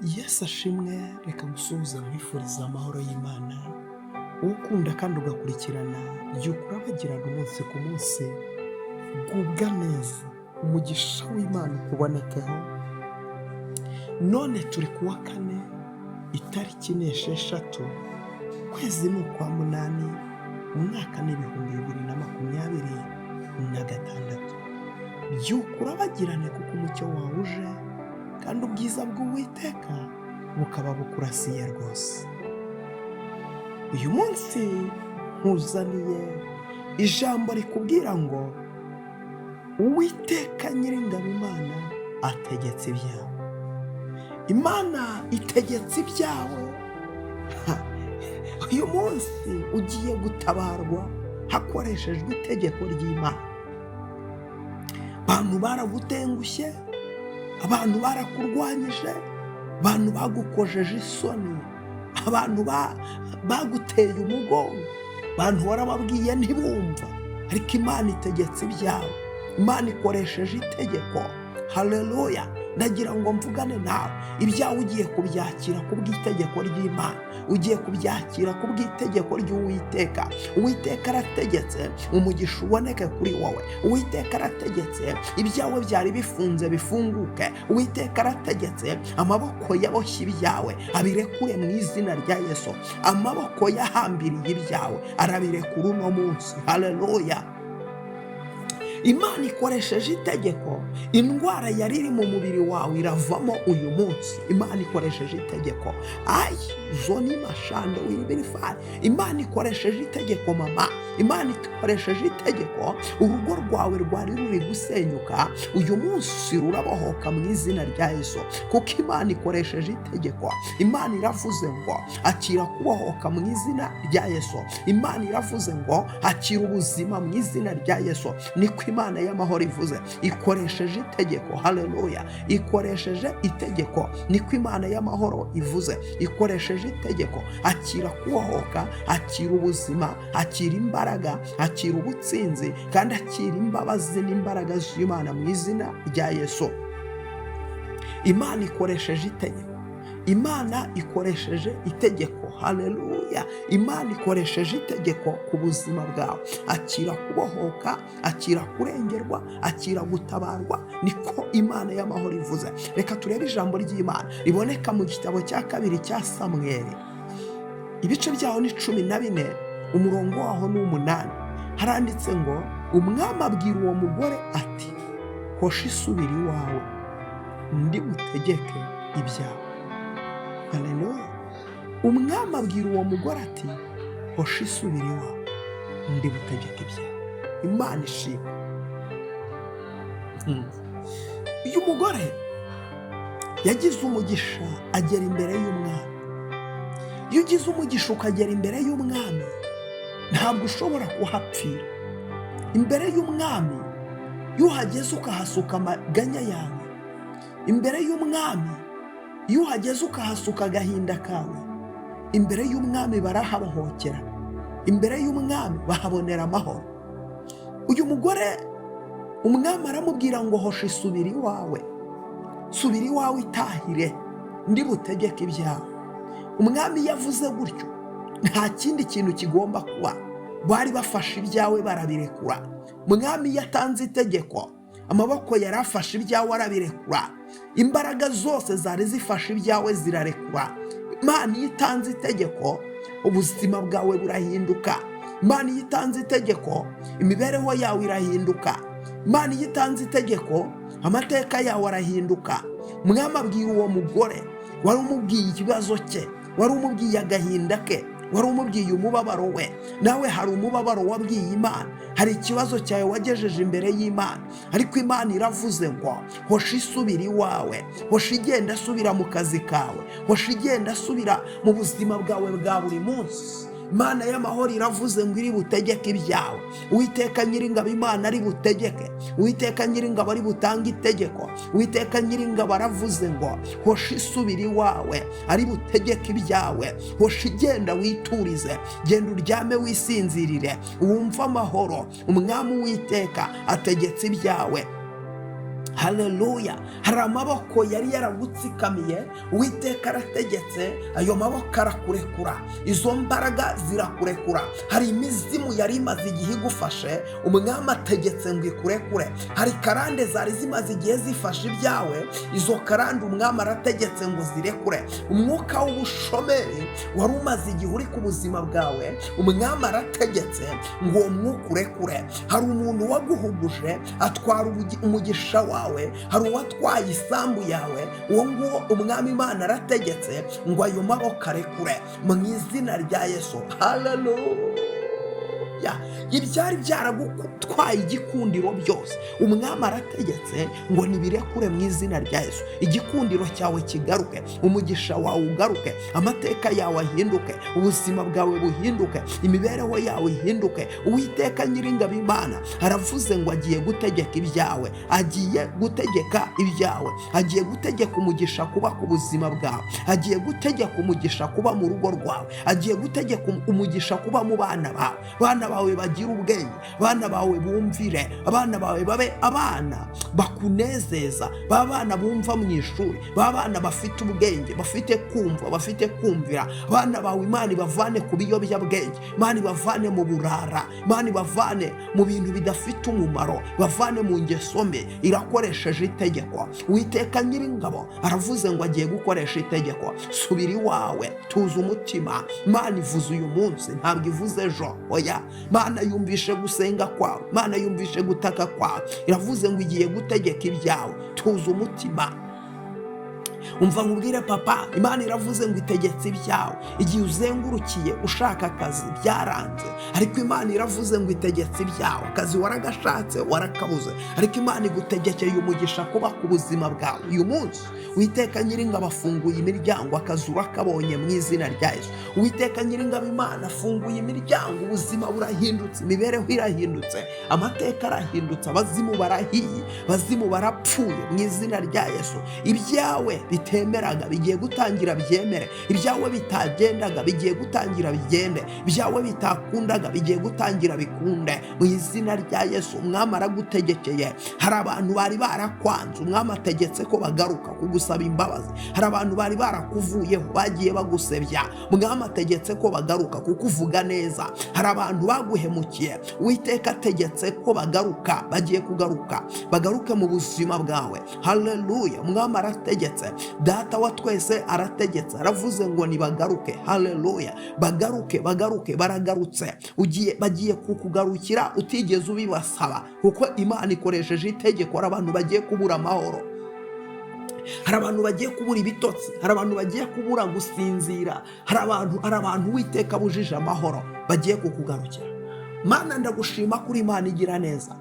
Yesu ashimwe. Reka ngusuhuze, nkwifuriza amahoro y'Imana. Ukunda kandi ugakurikirana Byuka Urabagirana umunsi ku munsi, gubwa neza, umugisha w'Imana ukubonekeho. None turi ku wa kane, itariki ni 6, ukwezi ni ukwa 8, umwaka ni 2026. Byuka urabagirane, kuko umucyo wawe uje kandi ubwiza bw'Uwiteka bukaba bukurasiye rwose. Uyu munsi nkuzaniye ijambo rikubwira ngo: "Uwiteka Nyiringabo Imana ategetse ibyawe." Imana itegetse ibyawe. Uyu munsi ugiye gutabarwa hakoreshejwe itegeko ry'Imana. Abantu baragutengushye, abantu barakurwanyije, abantu bagukojeje isoni, abantu baguteye umugongo, abantu warababwiye ntibumva, ariko Imana itegetse ibyawe. Imana ikoresheje itegeko. Haleluya! Ndagira ngo mvugane nawe. Ibyawe ugiye kubyakira ku bw'itegeko ry'Imana, ugiye kubyakira ku bw'itegeko ry'Uwiteka. Uwiteka arategetse umugisha uboneke kuri wowe. Uwiteka arategetse ibyawe byari bifunze bifunguke. Uwiteka arategetse amaboko yaboshye ibyawe abirekure mu izina rya Yesu. Amaboko yahambiriye ibyawe arabirekura uno munsi. Haleluya! Imana ikoresheje itegeko, indwara yari iri mu mubiri wawe iravamo uyu munsi. Imana ikoresheje itegeko. Ayi zoni mashando wiribirifari. Imana ikoresheje itegeko, mama. Imana ikoresheje itegeko, urugo rwawe rwari ruri gusenyuka, uyu munsi rurabohoka mu izina rya Yesu, kuko Imana ikoresheje itegeko. Imana iravuze ngo: "Akira kubohoka mu izina rya Yesu." Imana iravuze ngo: "Akira ubuzima mu izina rya Yesu." Niko Imana y'amahoro ivuze, ikoresheje itegeko. Haleluya! Ikoresheje itegeko, niko Imana y'amahoro ivuze, ikoresheje itegeko. Akira kubohoka, akira ubuzima, akira imbaraga, akira ubutsinzi, kandi akira imbabazi n'imbaraga z'Imana mu izina rya Yesu. Imana ikoresheje itegeko. Imana ikoresheje itegeko. Haleluya! Imana ikoresheje itegeko ku buzima bwawe. Akira kubohoka, akira kurengerwa, akira gutabarwa, niko Imana y'amahoro ivuze. Reka turebe ijambo ry'Imana riboneka mu gitabo cya kabiri cya Samweri, ibice byaho ni 14, umurongo waho ni 8. Haranditse ngo: "Umwami abwira uwo mugore ati: 'Hoshi, isubira iwawe, ndi butegeke ibyawe.'" Haleluya! Umwami abwira uwo mugore ati: "Hoshi, isubira iwawe, ndi butegeke ibyawe." Imana ishimwe. Uyu mugore yagize umugisha, agera imbere y'umwami. Iyo ugize umugisha ukagera imbere y'umwami, ntabwo ushobora kuhapfira. Imbere y'umwami, iyo uhageze ukahasuka amaganya yawe, imbere y'umwami, iyo uhageze ukahasuka agahinda kawe, imbere y'umwami barahabohokera, imbere y'umwami bahabonera amahoro. Uyu mugore, umwami aramubwira ngo: "Hosha, isubira iwawe, subira iwawe, itahire, ndi butegeke ibyawe." Umwami yavuze gutyo, nta kindi kintu kigomba kuba. Bari bafashe ibyawe barabirekura. Mwami yatanze itegeko, amaboko yari afashe ibyawe arabirekura, imbaraga zose zari zifashe ibyawe zirarekura. Imana iyo itanze itegeko, ubuzima bwawe burahinduka. Imana iyo itanze itegeko, imibereho yawe irahinduka. Imana iyo itanze itegeko, amateka yawe arahinduka. Umwami abwira uwo mugore wari umubwiye ikibazo cye, wari umubwiye agahinda ke, wari umubwiye umubabaro we. Nawe hari umubabaro wabwiye Imana, hari ikibazo cyawe wagejeje imbere y'Imana, ariko Imana iravuze ngo: "Hosha, isubira iwawe, hosha, igenda, asubira mu kazi kawe, hosha, igenda, asubira mu buzima bwawe bwa buri munsi." Imana y'amahoro iravuze ngo iri butegeke ibyawe. Uwiteka Nyiringabo Imana ari butegeke. Uwiteka Nyiringabo ari butange itegeko. Uwiteka Nyiringabo aravuze ngo: "Hosha, isubira iwawe, ari butegeke ibyawe. Hosha, igenda, witurize, genda uryame wisinzirire, wumve amahoro. Umwami Uwiteka ategetse ibyawe." Haleluya! Hari amaboko yari yaragutsikamiye, Uwiteka arategetse, ayo maboko arakurekura, izo mbaraga zirakurekura. Hari imizimu yari imaze igihe igufashe, Umwami ategetse ngo ikurekure. Hari karande zari zimaze igihe zifashe ibyawe, izo karande Umwami arategetse ngo zirekure. Umwuka w'ubushomeri wari umaze igihe uri ku buzima bwawe, Umwami arategetse ngo uwo mwuka urekure. Hari umuntu waguhuguje atwara umugisha wawe, hari uwatwaye isambu yawe, uwo nguwo Umwami Imana arategetse ngo ayo maboko arekure mu izina rya Yesu. Haleluya! Ibyari byaragutwaye igikundiro byose, Umwami arategetse ngo nibirekure mu izina rya Yesu. Igikundiro cyawe kigaruke, umugisha wawe ugaruke, amateka yawe ahinduke, ubuzima bwawe buhinduke, imibereho yawe ihinduke. Uwiteka Nyiringabo Imana aravuze ngo agiye gutegeka ibyawe, agiye gutegeka ibyawe, agiye gutegeka umugisha kuba ku buzima bwawe, agiye gutegeka umugisha kuba mu rugo rwawe, agiye gutegeka umugisha kuba mu bana bawe. Abana bawe bagira ubwenge, abana bawe bumvire, abana bawe babe abana bakunezeza, ba bana bumva mu ishuri, ba bana bafite ubwenge, bafite kumva, bafite kumvira. Abana bawe Imana ibavane ku biyobyabwenge, Imana ibavane mu burara, Imana ibavane mu bintu bidafite umumaro, bavane mu ngeso mbi. Irakoresheje itegeko. Uwiteka Nyiringabo aravuze ngo agiye gukoresha itegeko. Subira iwawe, tuza umutima. Imana ivuze uyu munsi, ntabwo ivuze ejo, oya. Imana yumvishe gusenga kwawe, Imana yumvishe gutaka kwawe, iravuze ngo igiye gutegeka ibyawe. Tuza umutima. Umva nkubwire papa, Imana iravuze ngo itegetse ibyawe. Igihe uzengurukiye ushaka akazi byaranze, ariko Imana iravuze ngo itegetse ibyawe. Akazi waragashatse warakabuze, ariko Imana igutegekeye umugisha kuba ku buzima bwawe uyu munsi. Uwiteka Nyiringabo afunguye imiryango, akazi urakabonye mu izina rya Yesu. Uwiteka Nyiringabo Imana afunguye imiryango, ubuzima burahindutse, imibereho irahindutse, amateka arahindutse, abazimu barahiye, abazimu barapfuye mu izina rya Yesu. Ibyawe bitemeraga bigiye gutangira byemere, ibyawe bitagendaga bigiye gutangira bigende, ibyawe bitakundaga bigiye gutangira bikunde mu izina rya Yesu. Umwami aragutegekeye. Hari abantu bari barakwanze, Umwami ategetse ko bagaruka kugusaba imbabazi. Hari abantu bari barakuvuyeho, bagiye bagusebya, Umwami ategetse ko bagaruka kukuvuga neza. Hari abantu baguhemukiye, Uwiteka ategetse ko bagaruka, bagiye kugaruka, bagaruke mu buzima bwawe. Haleluya! Umwami arategetse, Data wa twese arategetse, aravuze ngo nibagaruke. Haleluya! Bagaruke, bagaruke, baragarutse. Ugiye, bagiye kukugarukira utigeze ubibasaba, kuko Imana ikoresheje itegeko. Hari abantu bagiye kubura amahoro, hari abantu bagiye kubura ibitotsi, hari abantu bagiye kubura gusinzira, hari abantu Uwiteka abujije amahoro, bagiye kukugarukira. Mana, ndagushima kuri Imana igira neza.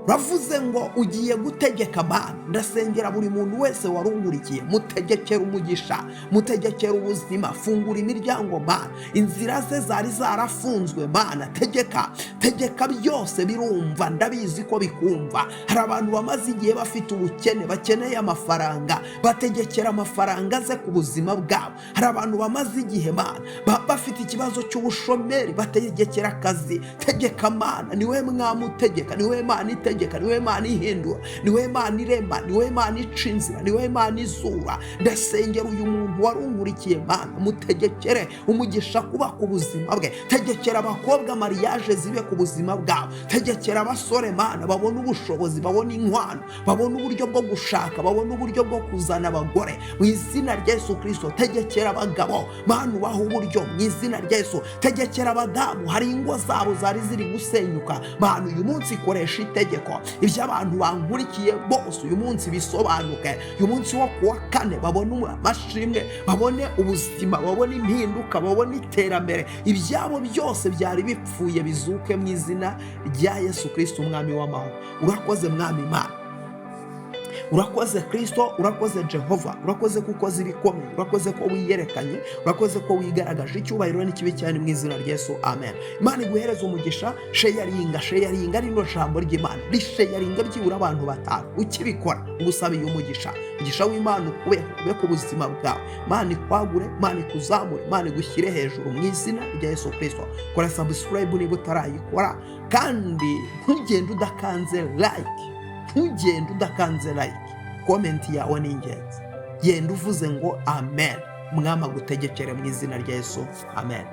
Uravuze ngo ugiye gutegeka. Mana, ndasengera buri muntu wese warungurikiye, mutegekera umugisha, mutegekera ubuzima, fungura imiryango Mana, inzira ze zari zarafunzwe. Mana, tegeka, tegeka, byose birumva, ndabizi ko bikumva. Hari abantu bamaze igihe bafite ubukene, bakeneye amafaranga, bategekera amafaranga aze ku buzima bwabo. Hari abantu bamaze igihe, Mana, bafite ikibazo cy'ubushomeri, bategekera akazi. Tegeka Mana, niwe Mwami utegeka, niwe Mana itegeka, niwe Mana ihindura, niwe Mana irema, niwe Mana ica inzira, niwe Mana izura. Ndasengera uyu muntu wari unkurikiye, Mana, mutegekere umugisha kuba ku buzima bwe. Tegekera abakobwa mariage zibe ku buzima bwabo. Tegekera abasore, Mana, babone ubushobozi, babone inkwano, babone uburyo bwo gushaka, babone uburyo bwo kuzana abagore mu izina rya Yesu Kirisito. Tegekera abagabo, Mana, ubaha uburyo mu izina rya Yesu. Tegekera abadamu, hari ingo zabo zari ziri gusenyuka. Mana, uyu munsi ikoresha itegeko, ibyo abantu bankurikiye bose uyu munsi bisobanuke. Uyu munsi wo kuwa kane babone amashimwe, babone ubuzima, babone impinduka, babone iterambere, ibyabo byose byari bipfuye bizuke mu izina rya Yesu Kirisito Umwami w'amahoro. Urakoze Mwami Imana, urakoze Kirisito, urakoze Jehova, urakoze ko ukoze ibikomeye, urakoze ko wiyerekanye, urakoze ko wigaragaje. Icyubahiro n'ikibi cyane mu izina rya Yesu, amen. Imana iguhereze umugisha. Sharinga, sharinga rino jambo ry'Imana, risharinga byibura abantu batanu. Ukibikora ugusabiye umugisha, umugisha w'Imana ukubeho, ube ku buzima bwawe. Imana ikwagure, Imana ikuzamure, Imana igushyire hejuru mu izina rya Yesu Kirisito. Kora subscribe niba utarayikora, kandi ntugende udakanze like, ntugende udakanze like. Comment yawe ni ingenzi. Genda uvuze ngo amen. Mwama agutegekere mu izina rya Yesu, amen.